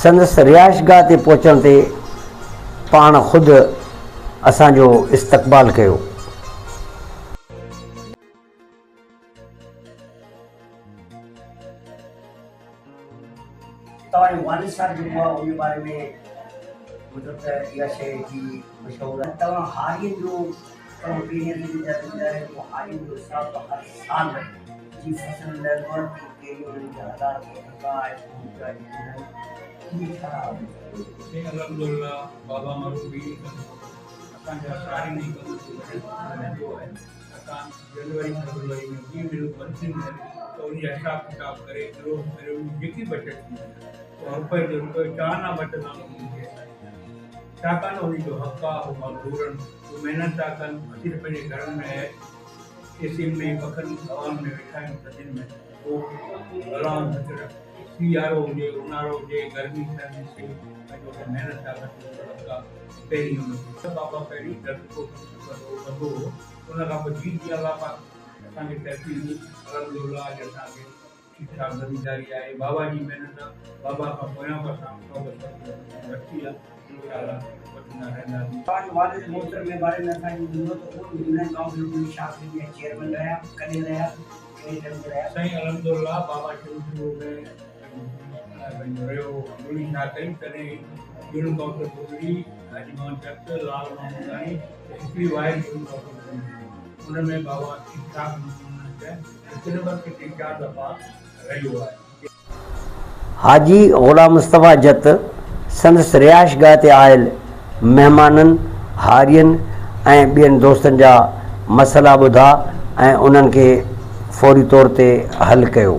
سندس رهائشگاهه تي پهچڻ تي پاڻ خود اسان جو استقبال ڪيو. توهان جو والد صاحب جيڪو آهي ان جي باري ۾ مطلب ته اها شيء جي مشهور آهي توهان هارين جو توهان پهرين زميندار زميندار آهيو پوء هارين جو حساب ته هر سال جي فصل لهندو آهي ته پهرين انهن کي هزار رپيا ٽڪا ۽ پوء رپيا جيڪي آهن اهي ڇا سائين الحمدلله بابا مرحوم ٻيڙي ڪندو هو اسان جا سارين جي ڪم جو وڏو آهي اسان جنوري فيبروري ۾ جيئن ملون بند ٿينديون آهن ته ان جا حساب ڪتاب ڪري گروٿ ڪري ان جي جيڪي بچت ٿيندي آهي اها روپئي جو روپيو چار آنا بچندا آهن انهن کي اسان ڏيندا آهيون ڇاڪاڻ ته انهن جو حق آهي هو مزدور آهن هو محنت ٿا ڪن اسين ته پنهنجي گهرن ۾ اي سين ۾ پکن هوائن ۾ ويٺا آهيون ٿڌين ۾ هو بلائون ڀتر سيارو هجي اونهارو هجي گرمي سردي سي پنهنجو اتي محنت ٿا ڪن انهن جو حق آهي پهرين انهن کي بابا پهرين درد ڪو ڪندو هو ان کان پوء جيئن جيئن الله پاڪ اسان کي ترقي ڏني الحمدلله اڄ اسان کي ٺيڪ ٺاڪ زمينداري آهي بابا جي محنت آ بابا کان پويان به اسان سو به سو زمين ورتي آ انشاء الله وٺندا رهنداسين. توهان جي والد محترم جي باري ۾ اسان کي ٻڌو ته اهي به يونين ڪائونسل پوليس شاخ جا چيئرمين رهيا ڪڏهن رهيا ڪهڙي ٽرم تي رهيا. سائين الحمدلله بابا شروع شروع ۾ پنهنجو رهيو بلڙي شاخ ڪئي تڏهن يونين ڪائونسل بلڙي حاجي محمد چڪ لال محمداڻي هڪڙي وائر جون ڪاپي ان ۾ بابا ٺيڪ ٺاڪ نموني تي هڪ نمبر تي ٽي چار دفعا رهيو آهي. حاجي غلام مصطفيٰ جت سندس رهائشگاهه تي آيل مهمانن، هارين ۽ ٻين دوستن جا مسئلا ٻڌا ۽ انهن کي فوري طور تي حل ڪيو.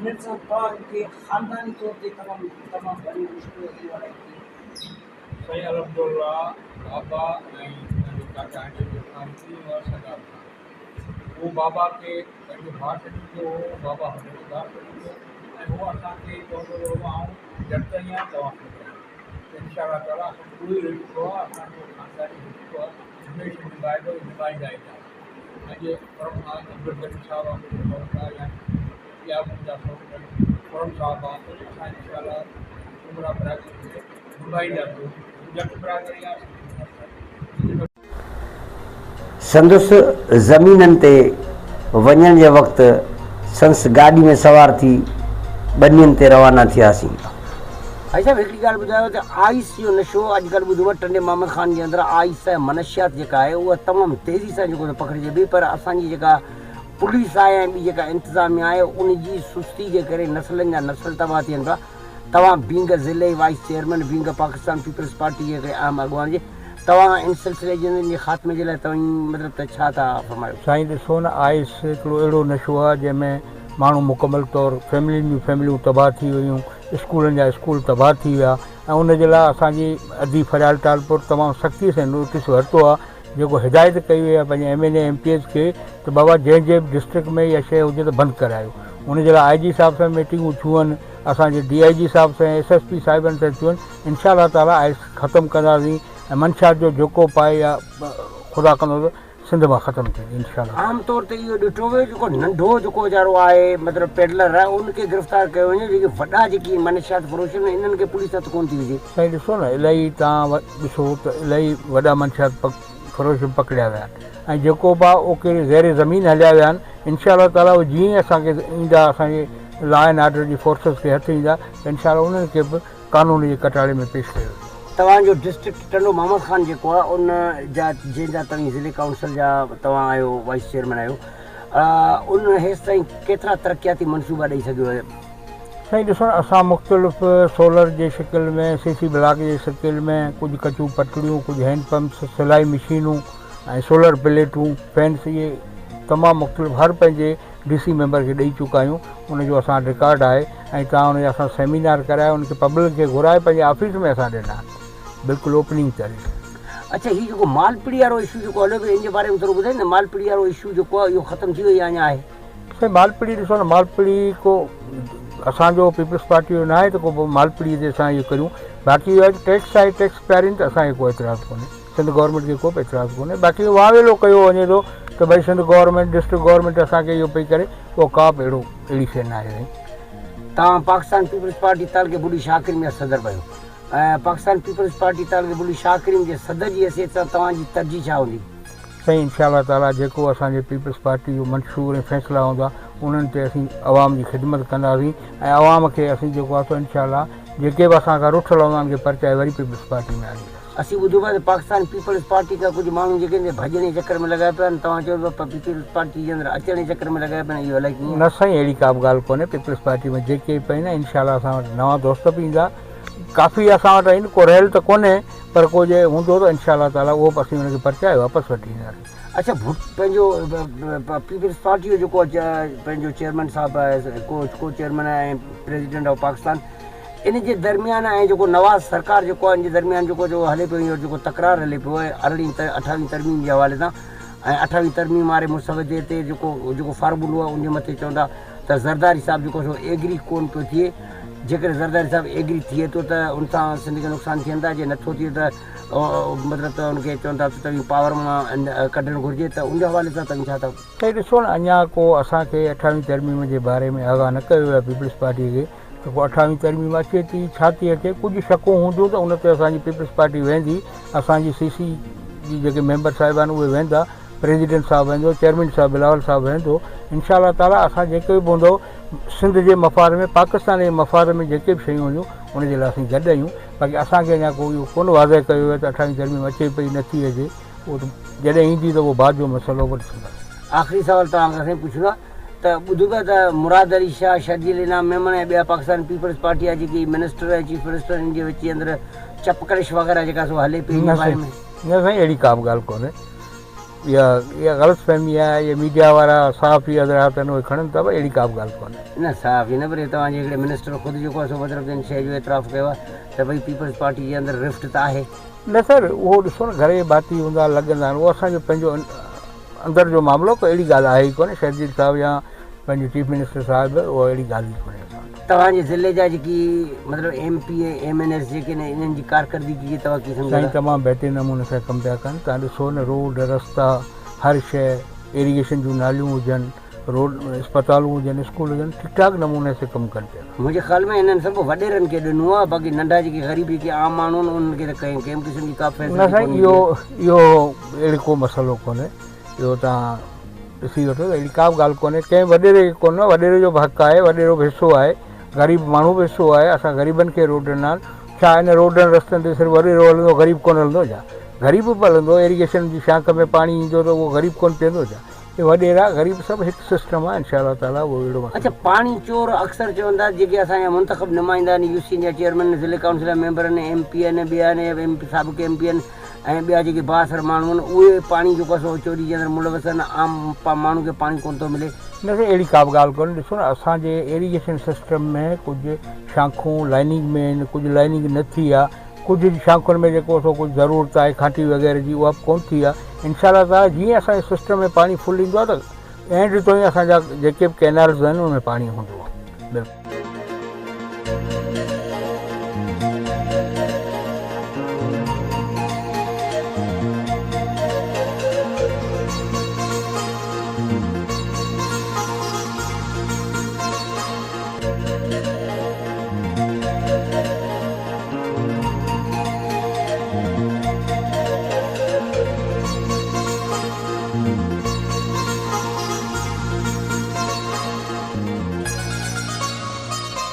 انهن سان توهان کي خانداني طور تي تمام تمام گهڻي مشڪل اينديون آهن. سائين الحمدالله بابا ۽ پنهنجو چاچا حاجي عبدالله خان ٽنهي وارا سڳا ڀاء هو بابا کي پنهنجو ڀاء سڏيندو هو بابا هن کي ڀاء سڏيندو هو ۽ هو اسان کي چوندو هو آئون جت آهيان توهان سنڌ آهيو ته انشاء الله تعالي اسان جو اهو ئي رشتو آهي اسان جو خانداني رشتو آهي هميشه نڀائبو ۽ نڀائيندا اينداسين. اڄ خرم خان عبدالڪريم صاحب آ منهنجو سئوٽ آ يا ٻيا به منهنجا سئوٽ آهن خرم صاحب آ اسان انشاء الله سومرا برادري کي نڀائينداسون جت برادري آ سندس زمينن تي وڃڻ جي وقت سندس گاڏي ۾ سوار ٿي ٻنين تي روانا ٿياسين. ڀائي صاحب هڪڙي ڳالهه ٻڌايو ته آئس جو نشو اڄ ڪلهه ٻڌو آهي ٽنڊي محمد خان جي اندر آئس ۽ منشيات جيڪا آهي اها تمام تيزي سان جيڪو پکڙجي پئي پر اسان جي جيڪا پوليس آهي ۽ ٻي جيڪا انتظاميا آهي ان جي سستي جي ڪري نسلن جا نسل تباهه ٿين پيا توهان بينگ ضلعي وائيس چيئرمين بينگ پاڪستان پيپلز پارٽي جي هڪڙي اهم اڳواڻ جي توهان ان سلسلي جي خاتمي جي لاء توهين مطلب ته ڇا ٿا فرمايو؟ سائين ڏسو نه آئس هڪڙو اهڙو نشو آهي جنهن ۾ ماڻهو مڪمل طور فيملين جون فيمليون تباهه ٿي ويون، اسڪولن جا اسڪول تباهه ٿي ويا ۽ ان جي لاء اسان جي ادي فريال ٽالپر تمام سختي سان نوٽيس ورتو آهي جيڪو هدايت ڪئي وئي آهي پنهنجي M N A M P As کي ته بابا جنهن جنهن به ڊسٽرڪٽ ۾ اها شيء هجي ته بند ڪرايو ان جي لاء آء جي صاحب سان ميٽنگون ٿيون آهن اسان جي ڊي I جي صاحب سان ايس ايس پي صاحبن سان ٿيون آهن انشاء الله تعالٰي آئس ختم ڪنداسين ۽ منشيات جو جيڪو پائي يا خدا ڪندو ته سنڌ مان ختم ٿيندي انشاء الله. عام طور تي اهو ڏٺو ويو جيڪو ننڍو جيڪو ويچارو آهي مطلب پيڊلر آهي ان کي گرفتار ڪيو وڃي جيڪي وڏا جيڪي منشيات فروش آهن انهن کي پوليس هٿ ڪونه ٿي وجهي. سائين ڏسو نه الائي توهان ڏسو ته الائي وڏا منشيات فروش به پڪڙيا ويا آهن ۽ جيڪو به آهي اهو ڪهڙي زير زمين هليا ويا آهن انشاء الله تعالي اهي جيئن ئي اسان کي ايندا اسان جي لا اينڊ آرڊر جي فورسز کي هٿ ايندا ته انشاء الله انهن کي به قانون جي ڪٽهڙي ۾ پيش ڪيو ويندو. توهان جو ڊسٽرڪٽ ٽنڊو محمد خان جيڪو آهي ان جا جنهن جا توهين ضلعي ڪائونسل جا توهان آهيو وائيس چيئرمين آهيو ان هيستائين ڪيترا ترقياتي منصوبا ڏئي سگهيو آهي؟ سائين ڏسو نه اسان مختلف سولر جي شڪل ۾ سي سي بلاڪ جي شڪل ۾ ڪجهه ڪچيون پٽڙيون ڪجهه هينڊ پمپس سلائي مشينون ۽ سولر پليٽون فينس اهي تمام مختلف هر پنهنجي ڊي سي ميمبر کي ڏئي چڪا آهيون ان جو اسان وٽ رڪارڊ آهي ۽ توهان ان جا اسان سيمينار ڪرائي ان کي پبلڪ کي گهرائي پنهنجي آفيس ۾ اسان ڏنا آهن بلڪل اوپننگ طريقي. اڇا هي جيڪو مالپڙي وارو اشو جيڪو هليو پيو ان جي باري ۾ ٿورو ٻڌائيندا مالپڙي وارو اشو جيڪو آهي اهو ختم ٿي ويو يا اڃا آهي. سائين مالپڙي ڏسو نه مالپڙي ڪو اسان جو پيپلز پارٽي جو ناهي ته ڪو مالپڙي تي اسان اهو ڪريون باقي اهو آهي ته ٽيڪس آهي ٽيڪس پيارين ته اسان کي ڪو اعتراض ڪونهي سنڌ گورنمينٽ کي ڪو به اعتراض ڪونهي باقي واويلو ڪيو وڃي ٿو ته ڀئي سنڌ گورنمينٽ ڊسٽرڪٽ گورنمينٽ اسان کي اهو پئي ڪري اهو ڪا به اهڙو اهڙي شيء ناهي سائين. توهان پاڪستان پيپلز پارٽي تعلقي بلي شاهه ڪريم جا صدر به آهيو ۽ پاڪستان پيپلز پارٽي تعلقي بلي شاهه ڪريم جي صدر جي حيثيت سان توهان جي ترجيح ڇا هوندي؟ سائين انشاء الله تعالي جيڪو اسان جي پيپلز پارٽي جو منشور ۽ فيصلا هوندا انهن تي اسين عوام جي خدمت ڪنداسين ۽ عوام کي اسين جيڪو آهي سو انشاء الله جيڪي به اسان کان رٺل هوندا انهن کي پرچائي وري پيپلز پارٽي ۾ آڻينداسين. اسين ٻڌو پيا ته پاڪستان پيپلز پارٽي کان ڪجهه ماڻهو جيڪي آهن سي ڀڄڻ جي چڪر ۾ لڳا پيا آهن توهان چئو پيا پيپلز پارٽي جي اندر اچڻ جي چڪر ۾ لڳا پيا آهن اهو الائي ڪيئن. نه سائين اهڙي ڪا به ڳالهه ڪونهي پيپلز پارٽي ۾ جيڪي به آهن انشاء الله اسان وٽ نوان دوست به ايندا ڪافي اسان وٽ آهن ڪو رهيل ته ڪونهي پر ڪو جي هوندو ته انشاء الله تعالي اهو به اسين ان کي پرچائي واپس وٺي اينداسين. اڇا ڀٽ پنهنجو پيپلز پارٽي جو جيڪو پنهنجو چيئرمين صاحب آهي ڪو ڪو چيئرمين آهي ۽ پريزيڊنٽ آف پاڪستان ان جي درميان ۽ جيڪو نواز سرڪار جيڪو آهي ان جي درميان جيڪو جو هلي پيو هينئر جيڪو تڪرار هلي پيو ۽ ارڙهين اٺاويهين ترميم جي حوالي سان ۽ اٺاويهين ترميم واري مسودي تي جيڪو جيڪو فارمولو آهي ان جي مٿي چوندا ته زرداري صاحب جيڪو سو ايگري ڪون پيو ٿئي جيڪڏهن زرداري صاحب ايگري ٿئي ٿو ته ان سان سنڌ کي نقصان ٿين ٿا جي نٿو ٿئي ته مطلب ته ان کي چون ٿا ته توهين پاور مان ڪڍڻ گهرجي ته ان جي حوالي سان توهين ڇا ٿا سائين ڏسو نه اڃا ڪو اسان کي اٺاويهين ترميم جي باري ۾ آگاهه نه ڪيو ويو آهي پيپلز پارٽي کي ته ڪو اٺاويهين ترميم اچي ٿي ڇا ٿي اچي ڪجهه شڪون هونديون ته ان تي اسان جي پيپلز پارٽي ويندي اسان جي سي سي جي جيڪي ميمبر صاحبان اهي ويندا پريزيڊنٽ صاحب ويندو چيئرمين صاحب بلاول صاحب ويندو انشاء الله تعالي اسان جيڪي به هوندو سنڌ جي مفاد ۾ پاڪستان جي مفاد ۾ جيڪي به شيون هونديون ان جي لاء اسين گڏ آهيون باقي اسان کي اڃا ڪو اهو ڪونه واضح ڪيو ويو ته اٺاويهين ترميم اچي پئي نٿي اچي اهو ته جڏهن ايندي ته اهو بعد جو مسئلو به ڏسنداسين. آخري سوال توهان کان سائين پڇڻو آهي ته ٻڌون پيا ته مراد علي شاهه، شرجيل انعام ميمڻ ۽ ٻيا پاڪستان پيپلز پارٽي جا جيڪي منسٽر ۽ چيف منسٽر ان جي وچ اندر چپڪلش وغيره جيڪا سو هلي پئي ان جي باري ۾. نه سائين اهڙي ڪا به ڳالهه ڪونهي اها اها غلط فهمي آهي اهي ميڊيا وارا صحافي حضرات آهن اهي کڻن ٿا پر اهڙي ڪا به ڳالهه ڪونهي. نه صحافي نه پر توهان جي هڪڙي منسٽر خود جيڪو آهي سو مطلب ته ان شيء جو اعتراف ڪيو آهي ته ڀئي پيپلز پارٽي جي اندر رفٽ ته آهي. نه سر اهو ڏسو نه گهر جي ڀاتي هوندا لڳندا آهن اهو اسان جو پنهنجو اندر جو معاملو ڪو اهڙي ڳالهه آهي ئي ڪونهي شرجيل صاحب يا پنهنجو چيف منسٽر صاحب اهو اهڙي ڳالهه ئي ڪونهي اسان وٽ. توهان جي ضلعي جا جيڪي مطلب ايم پي اي ايم اين ايس جيڪي آهن انهن جي ڪارڪردگي کي توهان ڪيئن سمجهو سائين ٿا؟ تمام بهترين نموني سان ڪم پيا ڪن توهان ڏسو نه روڊ رستا هر شيء ايريگيشن جون ناليون هجن روڊ اسپتالون هجن اسڪول هجن ٺيڪ ٺاڪ نموني سان ڪم ڪن پيا. منهنجي خيال ۾ هنن سڀ وڏيرن کي ڏنو آهي باقي ننڍا جيڪي غريب جيڪي عام ماڻهو آهن انهن کي ته ڪنهن ڪنهن به قسم جي ڪا نه فيسلٽي سائين ڪونه ملي اهو آهي. اهو اهڙي ڪو مسئلو ڪونهي اهو توهان ڏسي وٺو ته اهڙي ڪا به ڳالهه ڪونهي ڪنهن وڏيري کي ڪونه وڏيري جو به حق آهي وڏيرو به حصو آهي غريب ماڻهو به حصو آهي اسان غريبن کي روڊ ڏنا آهن ڇا ان روڊن رستن تي صرف وڏيرو هلندو غريب ڪونه هلندو ڇا غريب به هلندو ايريگيشن جي شاخ ۾ پاڻي ايندو ته اهو غريب ڪونه پيئندو ڇا اهي وڏيرا غريب سڀ هڪ سسٽم آهي انشاء الله تعالي اهو اهڙو مسئلو اڇا پاڻي چور اڪثر چون ٿا جيڪي اسان جا منتخب نمائندا آهن يو سين جا چيئرمين ضلعي ڪائونسل جا ميمبر آهن ايم پي آهن ٻيا آهن ايم پي سابق ايم پي آهن ۽ ٻيا جيڪي بااثر ماڻهو آهن اهي پاڻي جيڪو آهي سو چوري جي اندر ملوث آهن عام ماڻهو کي پاڻي ڪونه ٿو ملي. نه سائين اهڙي ڪا به ڳالهه ڪونهي ڏسو نه اسان جي ايريگيشن سسٽم ۾ ڪجهه شاخون لائننگ ۾ آهن ڪجهه لائننگ نه ٿي آهي ڪجهه شاخن ۾ جيڪو سو ڪجهه ضرورت آهي کانٽي وغيره جي اها به ڪونه ٿي آهي انشاء الله تعالي جيئن اسان جي سسٽم ۾ پاڻي فل ايندو آهي ته اينڊ تائين اسان جا جيڪي به ڪينالز آهن ان ۾ پاڻي هوندو آهي بلڪل.